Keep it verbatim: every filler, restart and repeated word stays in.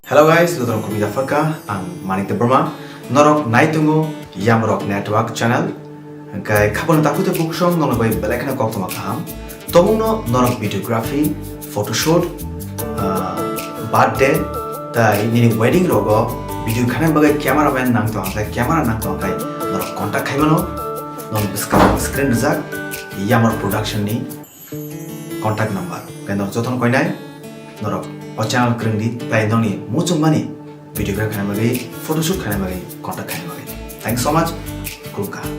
Hello guys, jotono khulumya phaka, ang Manik Debbarma. Norok nai tongo Yamrok Network channel. Hwnkhe khapang takhuk tei bukhuk song nokno bai belai kheno koktwma kaham. Tobokno norok videography, photoshoot, ah, birthday, tai nini wedding rogo video khaina bagwi cameraman nang tong khe, camera nang tong khe norok contact khai mano. Nokni bwskang screen rijak Yamrok Production ni contact number. Khe norok jotono koinai norok o channel kwrwng di, tai nokni muchungmani videography khaina bagwi, photoshoot khaina bagwi, contact khaina bagwi. Thanks so much. Khulumkha.